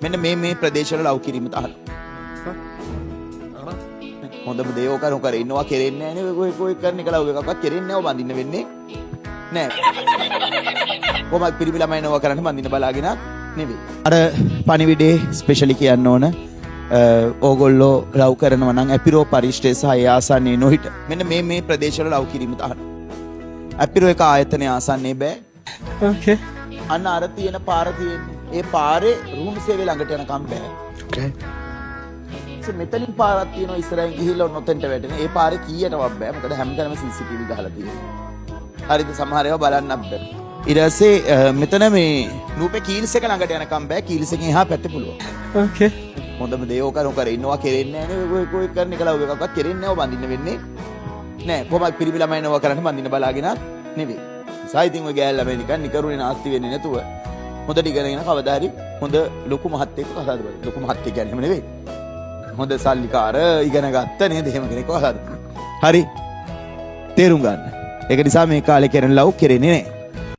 මෙන්න මේ මේ ප්‍රදේශවල ලව් කිරීම තහනම්. හොඳම දේ ඕක නොකර ඉන්නවා කෙරෙන්නේ නෑ නේ. ඔය ඔය කරන එක ලව් එකක්වත් කෙරෙන්නේ නෑ. ඔය බඳින්න වෙන්නේ නෑ. කොහොමද පිරිමි ළමයි නෝව කරන්නේ බඳින්න බලාගෙනත් නෙවෙයි. අර පණිවිඩේ ස්පෙෂලි කියන්න ඕන, ඕගොල්ලෝ ලව් කරනවා නම් ඇපිරෝ පරිශ්‍රය සහ ඒ ආසන්නයේ නොහිට මෙන්න මේ මේ ප්‍රදේශවල ලව් කිරීම තහනම්. ඇපිරෝ එක ආයතනයේ ආසන්නයේ බෑ. Okay. අන්න අර තියෙන පාර තියෙන්නේ. ඒ පාරේ රුහුණු සේවය ළඟට යනකම් බෑ. Okay. මෙතනින් පාරක් තියෙනවා ඉස්සරහින් ගිහිල්ලා ඔන්න ඔතෙන්ට වැටෙන. ඒ පාරේ කීයටවත් බෑ. මොකද හැමතැනම CCTV ගහලා තියෙනවා. හරිද? සමහර ඒවා බලන්නත් බෑ. ඊට පස්සේ මෙතන මේ නූපේ කීල්ස් එක ළඟට යනකම් බෑ. කීල්ස් එකෙන් එහා පැත්තේ පුළුවන්. Okay. හොඳම දේ ඕක නොකර ඉන්නවා කෙරෙන්නේ නෑ නේ. ඔය ඔය කරන එක ලව් එකක්වත් කෙරෙන්නේ නෑ. ඔය බඳින්න වෙන්නේ නෑ. කොහොමද පිරිමි ළමයි නෝව කරන්නේ බඳින්න බලාගෙනත් නෙවෙයි. නිසා ඉතින් ඔය ගෑල් ළමයි නිකන් නිකරුණේ නාස්ති වෙන්නේ නැතුව හොඳට ඉගෙනගෙන කවදා හරි හොඳ ලොකු මහත්තයෙක්ව කතා කරන්න. ලොකු මහත්තයෙක් කියන්නේ එහෙම නෙවෙයි. හොඳ සල්ලිකාර ඉගෙන ගත්ත නේද, එහෙම කෙනෙක්ව කතා කරන්න. හරි. තේරුම් ගන්න. ඒක නිසා මේ කාලේ කරන ලව් කෙරෙන්නේ නෑ.